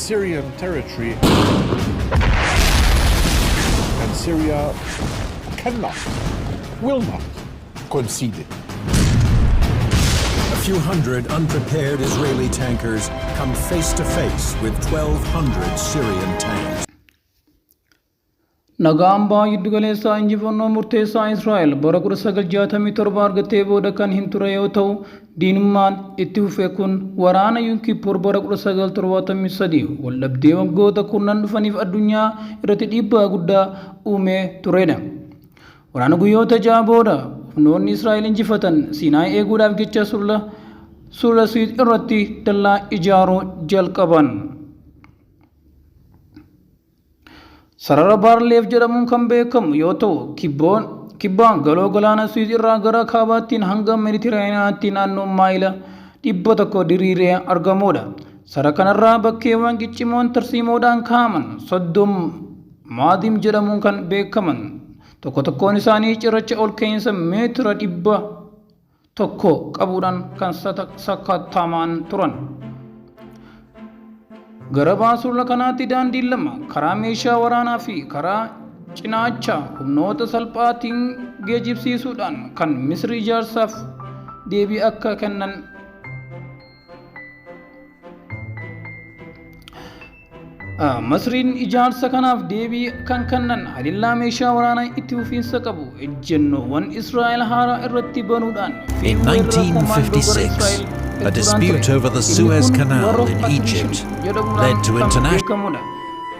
Syrian territory, and Syria cannot, will not concede it. A few hundred unprepared Israeli tankers come face to face with 1,200 Syrian tanks. Nagaan Baha Giddugaleessaa injifannoo murteessaa Israa'el bara 1967 argattee booda kan hin ture yoo ta'u, diinummaan itti fufe kun waraana Yom Kippur bara 1973 waldhabdee waggoota kurnan dhufaniif addunyaa irratti dhiibbaa guddaa uumee turedha. Waraana guyyoota 6 booda humnoonni Israa'el injifatan Siinaay eeguudhaaf jecha sulula Suwiz irratti dallaa ijaaruu jalqaban. Sarara Baarleef jedhamuun kan beekamu yoo ta'u, kibbaan galoo galaana Suwiz irraa gara kaabaattiin hanga Meeditiraaniyaatti naannoo maayila 100 diriiree argamudha. Sarara kanarraa bakkeewwan ciccimoon tarsiimoodhaan kaa'aman 30 Maadim jedhamuun kan beekaman tokko tokkoon isaanii cirracha ol ka'iinsa meetira 100 qabuudhaan kan sakatta'aman turan. Gara baha sulula kanaatti daandiin lama karaa meeshaa waraanaa fi karaa cinaacha humnoota salphaatiin geejibsiisuudhaan kan Misri ijaarsaaf deebii akka kennan Masriin ijaarsa kanaaf deebii kan kennan haleellaa meeshaa waraanaa itti fufiinsa qabu ejjennoowwan Israa'el haaraa irratti banuudhaan fi In weerara komaandoo gara 1956, Israa'el a erguudhaan dispute ture. over the Inni Suez kun Canal War of in Attrition Egypt jedhamuudhaan led to kan international beekamudha.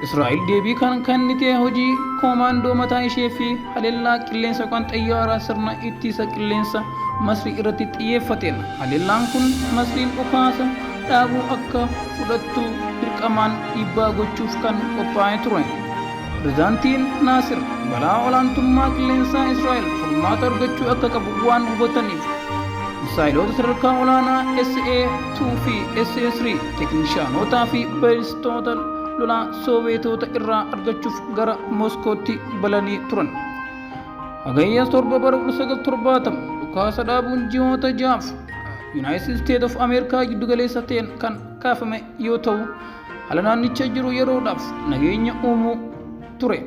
Israa'el deebii kan kennite hojii koomaandoo mataa ishee fi haleellaa qilleensa yookaan xayyaaraa sirna ittisa qilleensa Masrii irratti xiyyeeffateen. Haleellaan kun Masriin dhukaasa dhaabuu akka fudhattu dirqamaan dhiibbaa gochuuf kan qophaa'e ture. Pirezidaantiin Naasir balaa olaantummaa qilleensaa Israa'el furmaata argachuu akka qabu waan hubataniif misaayiloota sadarkaa olaanaa SA-2 fi SA-3 teeknishaanotaa fi balistoota lolaa Sooviyeetota irraa argachuuf gara Moskootti balanii turan. Hagayya 7 bara 1970 dhukaasa dhaabuun ji'oota ja'aaf Yuunaayitid Isteet of Ameerikaa giddugaleessa ta'een kan kaafame yoo ta'u, haala naannicha jiru yeroodhaaf nageenya uumuu ture.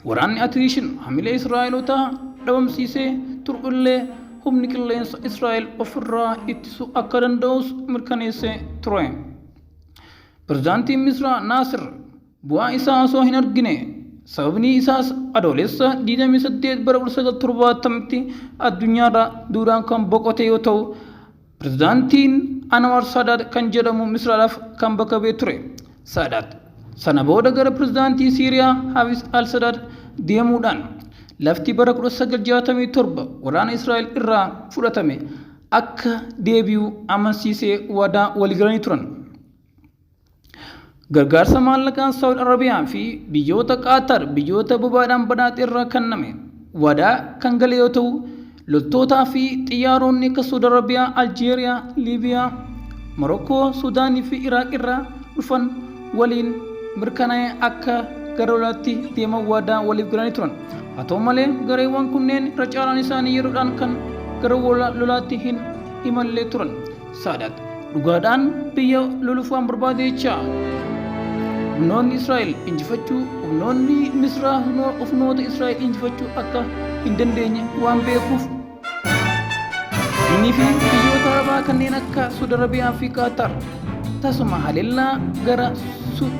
Waraanni Atiriishin hamilee Israa'elotaa dhabamsiisee turu illee humni qilleensa Israa'el ofirraa ittisuu akka danda'us mirkaneessee ture. Pirezidaantiin Misraa Naasir bu'aa isaa osoo hin argine, sababni isaas Adoolessa 28 bara 1970tti addunyaarraa duudhaan kan boqote yoo ta'u, pirezidaantiin Anwar Saadaat kan jedhamu Misraadhaaf kan bakka bu'ee ture. Saadaat sana booda gara pirezidaantii Siiriyaa Hafiz al-Sadaat deemuudhaan lafti bara 1967 waraana Israa'el irraa fudhatame akka deebi'u amansiisee waadaa waliigalanii turan. Gargaarsa maallaqaa Saawud Arabiyaa fi biyyoota Qaatar biyyoota bobaadhaan badhaate irraa kenname waadaa kan gale yoo ta'u, loltootaa fi xiyyaaronni akka Saawud Arabiyaa, Aljeeriyaa, Liibiyaa, Morokkoo, Suudaanii fi Iraaq irraa dhufan waliin mirkanaa'e akka gara lolaatti deeman waadaa waliif galanii turan. Haa ta'u malee gareewwan kunneen irra caalaan isaanii yeroodhaan kan gara lolaatti hin imalle turan. Saadaat dhugaadhaan biyya loluuf waan barbaade jecha humnoonni Israa'el injifachuu humnoonni Misraa humnoota Israa'el injifachuu akka hin dandeenye waan beekuuf inni fi biyyoota Arabaa kanneen akka Suudi Arabiyaa fi Qaatar tasuma haleellaa gara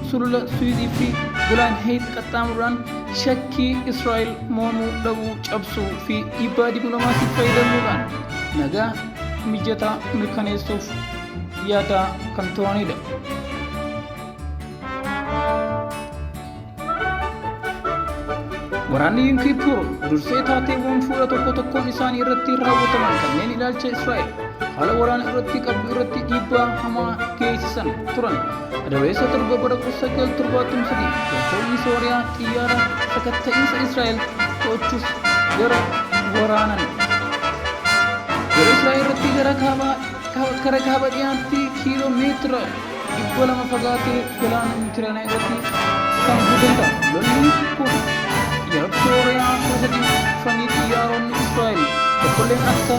sulula Suwizii fi Golaan Heet qaxxaamuruudhaan shakkii Israa'el mo'amuu dhabuu cabsuu fi dhiibbaa diplomaasii fayyadamuudhaan nagaa mijataa mirkaneessuuf yaadaa kan turanidha. Waraanni Yom Kippur dursee taateewwan fuula tokko tokkoon isaanii irratti raawwataman kanneen ilaalcha Israa'el haala waraana irratti qabdu irratti dhiibbaa hamaa geessisan turan. Adoolessa 7 bara 1973 loltoonni Sooriyaa xiyyaara sakatta'iinsa Israa'el to'achuuf gara waraanan. Gara Israa'el irratti gara kaaba gara kaaba dhiyaatti kiiloo meetira 200 fagaatee galaana Meditiraaniyaa irratti kan guutudha. Lolli kun xiyyaarota Sooriyaa 13 dhufanii xiyyaaronni Israa'el tokkolleen akka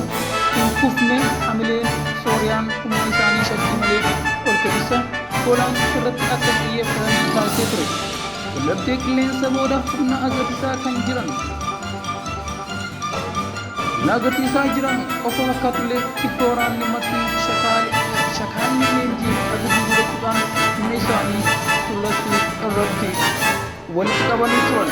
hin kufne hamilee Sooriyaan humna isaanii shakkii malee ol ka'insa Golaan irratti akka xiyyeeffatan taasisee ture. Waldhabdee qilleensa booda humna agarsiisaa kan jiran humna agarsiisaa jiran qofa fakkaatullee tibba waraanni Masrii shakaalli leenjii ajaja godhachuudhaan humna isaanii tullachuu irratti walitti qabanii turan.